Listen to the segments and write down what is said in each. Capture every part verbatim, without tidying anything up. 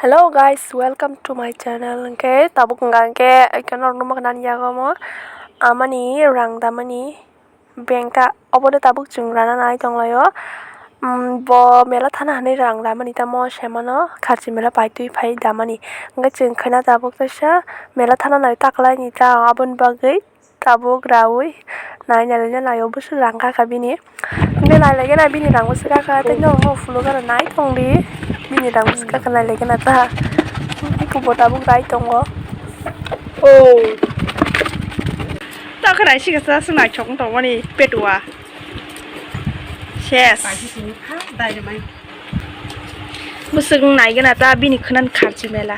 Hello guys, welcome to my channel. Hwnkhe tabuk wngkha hwnkhe ekhe norok nukma khna yago omo amani rang damani bank ta obono tabuk chwng rana nai tonglaio. Bo mela thana hinwi rang damani tamo semano kharchi mela paitwi phai damani hwnkhe chwng khwna tabuk kaisa mela thana nai taklaini ta aboni bagwi. Tabuk raui nai nai le nai o bwswk rang kha kha bini. Hwnkhe nai le gana bini rang bwswk kha kha tei norok no phunuk gana nai tong di. Bini rang bwswk kha kha nai le gana ta. Iko bo tabuk rai tongo. O. Ta kha rai si kha sa naithok wng tong mani petua. Ses. Bwswk wng nai gana ta bini khwnan kharchi mela.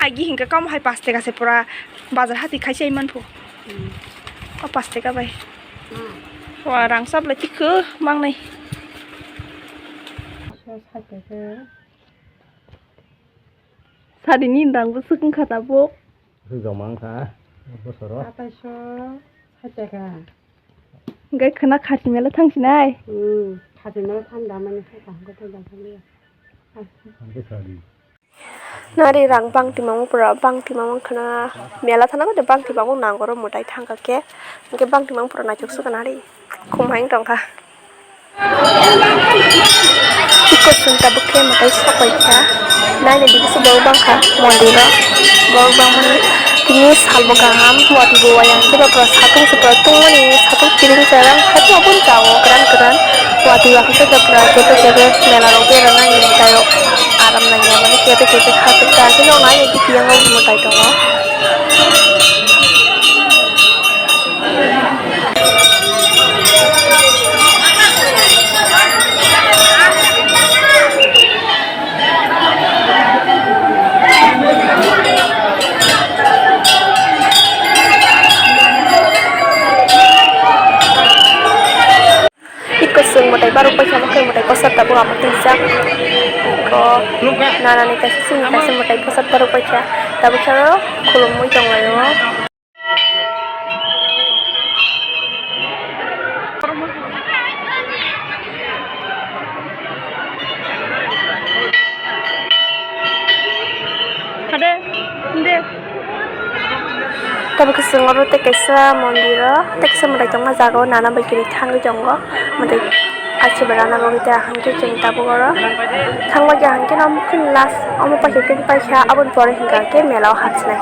Agi hinkhe kamo hai pash taka se pura bazar hati khai se manphu. O pash taka bai. Wa rang sab lai tikhu mangnai. Sari ni rang bwswk wng kha tabuk. Bwswk joma wng kha bosoro. Ataiso sait taka. Hwnkhe khwna kharchi mela thang sinai. Hmm, kharchi mela thang damani sait kaham khe thang damani. Hwnkhe sari. Nari rang bangti mangma pura bangti mangma khwna mela thana khe bangti mangma nangoro mwtai thang kha khe. Hwnkhe bangti mangma pura naithok swkha nari. Khum hai wng tong kha. Iko chwng tabuk khe mwtai sok bai kha. Naina dibisa borok bang kha mondir o. Borok bang mani tini sal bo kaham watwi bo waya hwnkhe ba pura satung se pura tungmani satung kiring cherang haino aboni jagao kwran kwran watwi o hwnkhe ba pura kebe kebe mela rok berana hinwi tei rok aram nangya mani kebe kebe kha kwchar khe noknai tiyang o mwtai tongo. Iko chwng mwtai barok paikha, mwtai kosa tabuk amo twijak. Iko nanani kaisa chini kaisa mwtai kosa barok paikha. Tabuk khe oro khulumui tonglaio. Hade, hinde. Tabuk khe chwng oro tei kaisa mondir o, tei kaisa mwtai tongma jaga o nana bai kwrwi thangwi tongo. Mwtai achiba rana bagwi tei ahwn khe chwng tabuk oro thangma khe ahwn khe no mukhin last omo paikha tei paikha aboni pore hwnkha khe mela o hapsinai.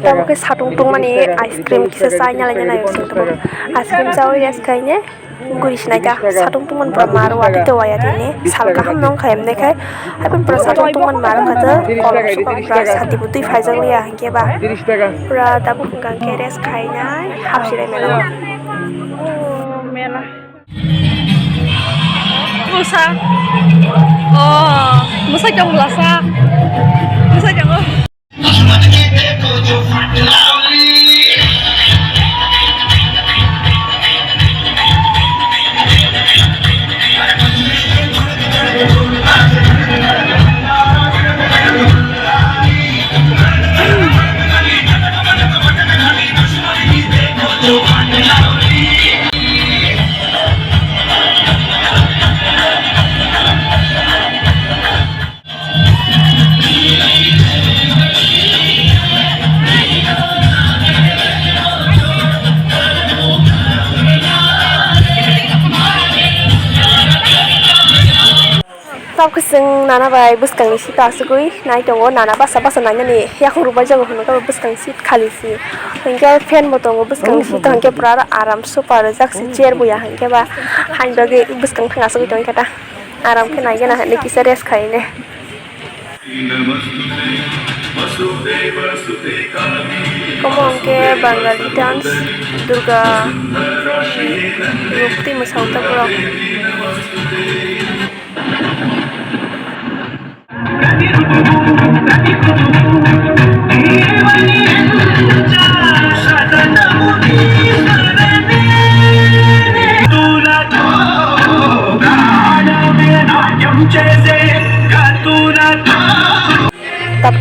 Tabuk khe satung tungmani ice cream kisa chai nalai nalai chwng tabuk ice cream chaui rest khaine guri sinai ta satung tungmani pura mar watwi to waya tini sal kaham nong khai mwnai khai haikhe pura satung tungmani mar wngkha ta kolok sukha pura sati bo twi phaijak liya hinkhe ba pura tabuk hwnkha khe rest khainai hapsinai mela o. Mela. Bwsa. Oh, bwsa tong bwsa. Bwsa tong. Tabuk khe chwng nana bai bwskangni seat o asugwi nai tongo, nana basa basa nainani yakung rwbaijak hwnwi tabuk bwskang seat khali se. Hinkhe fan bo tongo bwskangni seat o, hinkhe pura aram super rijak se, chair bo ya hinkhe ba haino bagwi bwskang thang asugwi tongwi kha ta. Aram khe nai gana hinwi kisa rest khaine. Omo hwnkhe Bangali dance, Durga mukti mwsao ta borok.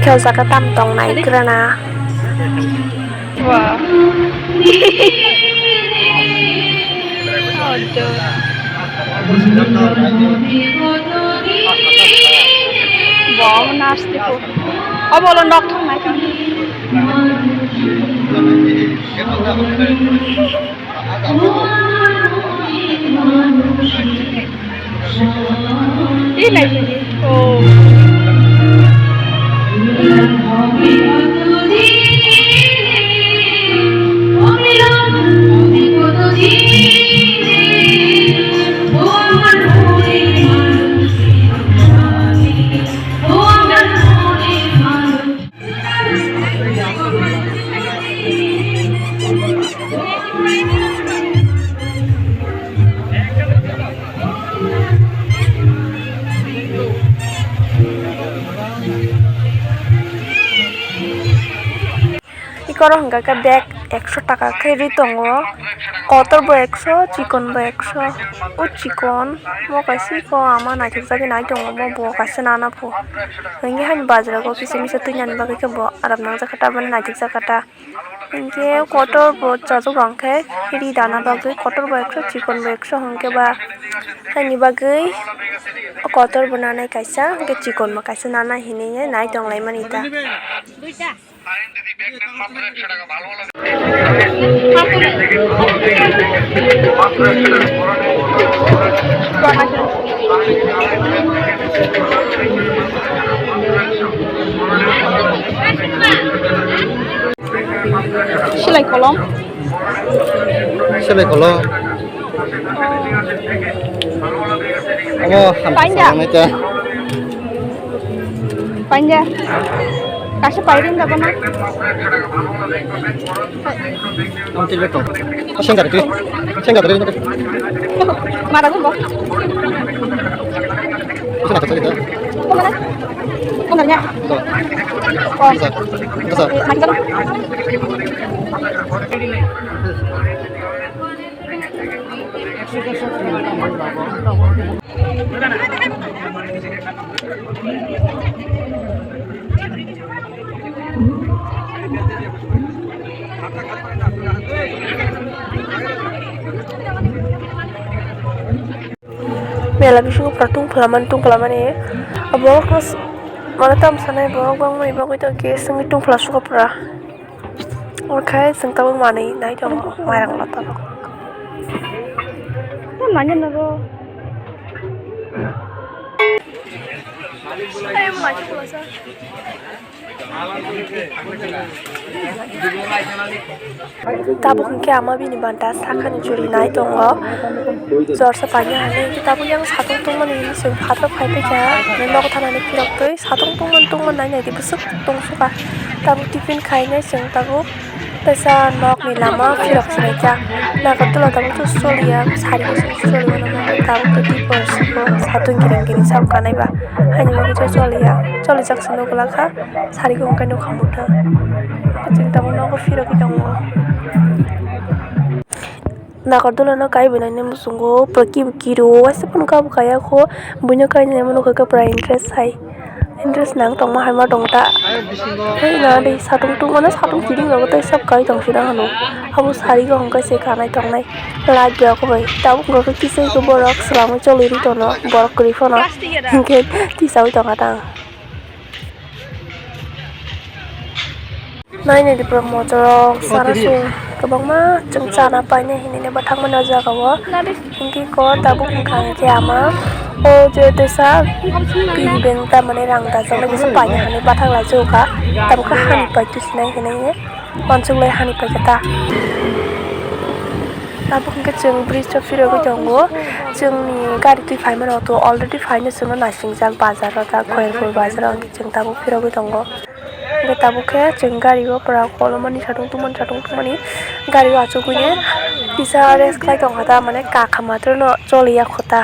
Khe o jaga tam tong nai grana. Wow. Bo nasty po. Obo lo nok thang nai. Ih, nai sini. Oh. Ikoro hwnkha khe bag ekso taka khe ri tongo, kotor bo ekso, chikon bo ekso. O chikon bo kaisa iko ama naithok jagwi nai tongo, bo bo kaisa nana pho. Hwnkhe haini bajra o kisa misa twi nani bagwi khe bo aram nangjak kha ta, mane naithok jak kha ta. Hwnkhe kotor bo chajak rok hwnkhe ri dana bagwi kotor bo ekso, chikon bo ekso hwnkhe ba haini bagwi kotor bo nanai kaisa, hwnkhe chikon bo kaisa nanai hinwi nai tong lai mani ta. Silai kolom. Silai kolom. Abo hamsa Painda. Salonai ta. Painda. Kaisa pairing da bana. Ang tibet tong. Sengga tadi. Sengga tadi. Mara gumbo. Bisa nak tadi dah. Kemana? Kemana? Tuh. Oh. Bisa. Bisa. Eh, mati kan? Mela bisingo pura tungphla mani, tungphla mani. Abo khe s-, mane tamo sanai bo, bangmani bagwi tongkhe simi tungphla suka pura. Okhai chwng tabuk manwi nai tongo mairang lota rok. Nanya nogo. Tabuk hwnkhe ama bini banta sakhani churi nai tongo. Jorsa paina hwnwi hwnkhe tabuk yang satung tongmani hwnwi chwng phataro phai paikha. Nogo thanani phirok twi satung tongmani tongmani nai naidi bwswk tongsuka. Tabuk tiffin khainai chwng tabuk. Teisa nokni lama phirok sinaijak. Nagartula tabuk to choliya, sari bosong choliya nang tabuk to dipor siko satung kiring kiring sam kanai ba. Haini bagwi to choliya, cholijak se nugulakha, sari bo hwnkhe nukha mutha. Chwng tabuk nogo phirogwi tongo. Nagartula no kaibo nai muchungo pura kibo kiro waisa phano kabo kaya kho, buino kainai ma nukha khe pura interest hai. Interest nang tongma hai ma tong ta. Hei na de satung tung mano satung kiring rogo tei sab kai tong sina hano. Abo sari go hongkai se kanai tongnai. Light ya ko bai. Tabuk go kisa ko borok selamoi choloi ri tono. Borok kwrwi phano. Hingke tisawi tonga tang. Nainai di pura motorok sana sung kwbangma chwng chana painai hinwi bathakmani o jaga o. Hingke ko tabuk wngkha hingke ama o je tesa bini beng tamani rang dajak nai kisa paina hinwi bathak lai jokha. Tabuk khe hani pai tusinai hinwi wansuk lai hani paikha ta. Tabuk hingke chwng bridge o phirogwi tongo. Chwngni gari twi phaimani auto already phaino chwngno naising jak bazar o ta Khoyerpur bazar o hingke chwng tabuk phirogwi tongo. Hingke tabuk khe chwng gari o pura kolomani satung tungmani satung tungmani gari o achugwi kisa rest khlai tongkha ta mane kakha matwrwino choliya kho ta.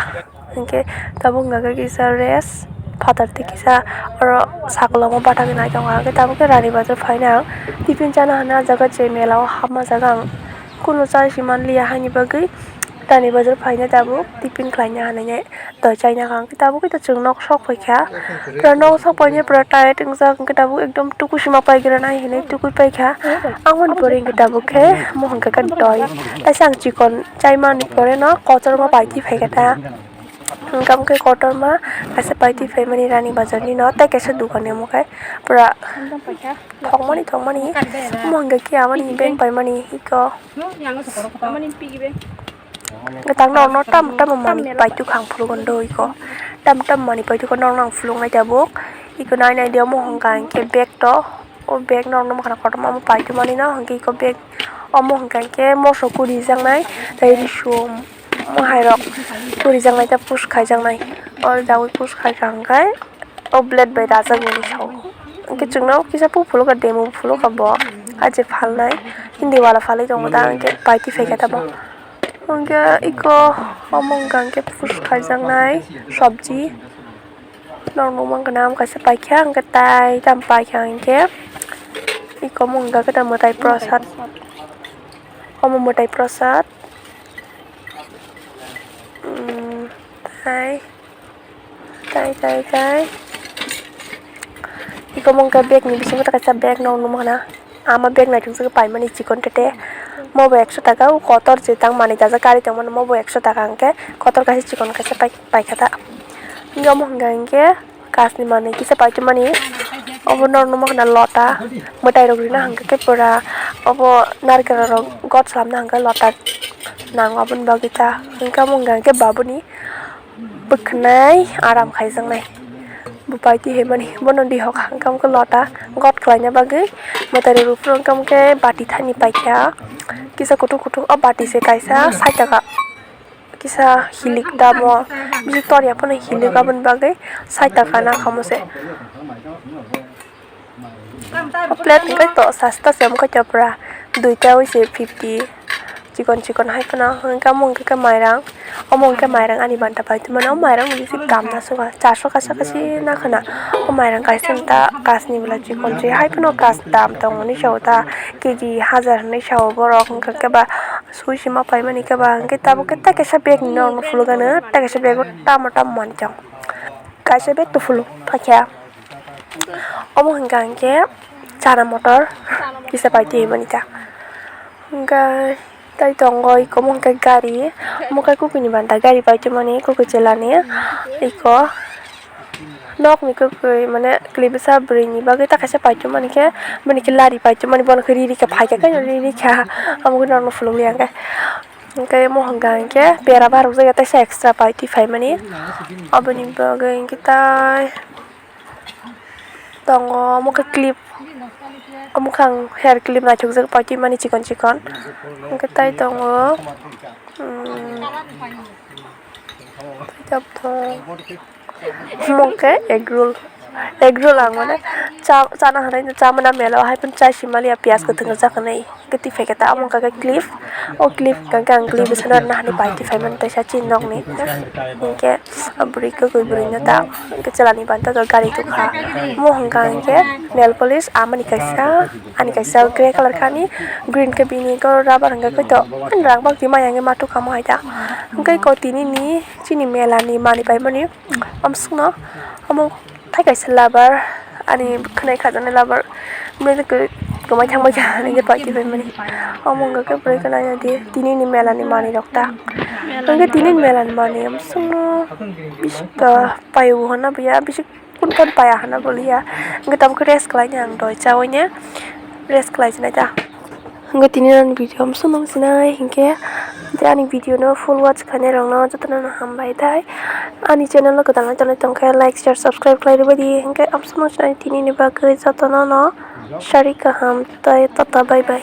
Hingke tabuk hwnka khe kisa rest phatar twi kisa oro sakologo bathakgwi nai tongo hingke tabuk khe rani bazar phaina ang tiffin chana hinwi ah jaga je mela o hapma jaga ang kunu chai si manliya haini bagwi. Rani bazar phaina tabuk tiffin khlaina hinwi twi chaina kha, hwnkhe tabuk khe chwng nok sok paikha. Pura nok sok paina pura tired wngjak, hwnkhe tabuk ekdom tuku sima paigra nai hinwi tukui paikha. Aboni pore hwnkhe tabuk khe omo hwnkhe khe doi. Taisa ang chikon chaimani pore no kotorma paitwi phaikha ta. Hwnkhe omo khe kotorma kaisa paitwi phaimani Rani bazar ni no, tei kaisa dokan ni omo khe pura thokmani thokmani. Omo hwnkhe khe aboni bank paimani iko. Gatang norok no tamo tamo manwi paitwkha ang phulukgo doi ko. Tamo tamo manwi paitwkha norok no ang phuluknai tabuk. Iko nai nai di omo hwnka hinkhe bag to. O bag norok no mwkhana kotorma omo paitwmani no hinkhe iko bag omo hwnka hinkhe moso kurijaknai tei risum omo hairok kurijaknai tei push khaijaknai. O jagwi push khaikha hinkhe. O blade bai rajak nini sao. Hwnkhe chwngno kisa buphulukha demo buphulukha bo. Ah je phalnai. Hindi wala phalwi tongo da hwnkhe paitwi phaikha tamo. Hwnkhe iko omo hwnkha hwnkhe push khaijaknai sobji. Norok nukmankha na omo kaisa paikha hwnkhe tai tamo paikha hwnkhe. Iko omo hwnkha khe tamo mwtai prosad. Omo mwtai prosad. Umm, tai. Tai, tai, tai. Iko mungkha bag ni bisingo kaisa bag no nukmano. Ama bag naithok jagwi paimani chikon tete. Mobo ekso taka o kotor je tang manwi dajak gari tongmani mobo ekso taka hwnkhe kotor kaisa chikon kaisa pai, paikha ta. Hwnkhe omo hwnkha hwnkhe kasni manwi kisa paitwmani. Obo norok nukmankha lota mwtai rok rina hwnkhe pura obo narikal rok got salamna hwnkhe lota nango aboni bagwi ta. Hwnkhe omo hwnkha hwnkhe babuni. Bwkhwnai aram khaijaknai. Bo paitwi hinmani bono dihok hangkhe lota got khlaina bagwi mwtai rok rw phuru hwnkhe bati thani paikha. Kisa kuthuk kuthuk o bati se kaisa side taka kisa hilik tamo bisi torya phano hilik aboni bagwi side taka nakhamo se. O plate hwnkhe to sasta se omo khe to pura duita wi se fifty chikon chikon hai phano hwnkhe omo hwnkhe khe mairang omo hwnkhe mairang ani banta paitwmani o mairang ni bisi kam nasoka charso kaisa kaisa nakhwna o mairang kaisa ta kasni bwla chikon se hai phano kas dam tongmani sao ta keji hajar hinwi sao borok hwnkhe khe ba sui sima paimani khe ba hwnkhe tabuk khe ta kaisa bag ni norok no phulukgano ta kaisa bag o tamo tamo manwi tongo kaisa bag to phuluk paikha. Omo hwnkha hinkhe chana motor kisa paitwi hinmani ta. Hwnkhe tai tongo iko omo hwnkhe gari, omo khe kukuini banta gari paitwmani kukui chwlani iko nokni kukui mane kwlwi bwsa bwrwini bagwi ta kaisa paitwmani khe bini khe lari paitwmani bono khe riri khe phaikha khe riri kha omo khe norokno phulukliya hwnkhe. Hwnkhe omo hwnkha hinkhe pera barokjak ya teisa extra paitwi phaimani aboni bagwi hinkhe tai. Tongo omo khe clip, omo khe ang hair clip naithokjak paitwi mani chikon chikon. Hwnkhe tai tongo, um, omo khe egg roll, egg roll ang mane cha, chana hinwi chamani mela o hai phano chai simaliya piyaj kwthwng rijak hinwi. Khe twi phaikhe ta omo hwnkha khe clip, o clip hwnkha khe ang clip bwsano nahani pai twi phaimani teisa chini nokni. Hinkhe o bwrwi kwkwi bwrwino ta hinkhe chwlani banta jok gari tongkha. Omo hwnkha hinkhe nail polish amani kaisa, ani kaisa grey colour kha ani, green khe bini eko rubber hwnkhe khe to rang bak twi maya hwnkhe ma tukha omo hai ta. Hinkhe eko tinini chini mela ni manwi paimani. Amsukno omo thai kaisa lover ani khwnai khajaknai lover bini kwmai thangbai kha hinwi paitwi phaimani. Omo wngkha khe bwrwi khwnai di tinini mela ni manwi rok ta hwnkhe tinini mela ni manwi amsukno bisikta paibo hwnna buya bisik kun kun paya hwnna buliya hwnkhe tabukhe rest khlaina ang doi chaui ne rest khlai sinai ta. Hwnkhe tini ani video amsukno sinai hinkhe tei ani video no full watch khainai rokno jotono no hambai tai. Ani channel no kwtal nai tongnai tongkhe like, share, subscribe khlai rwbaidi hinkhe amsukno sinai tini ni bagwi jotono no sari kaham tei tata bye bye.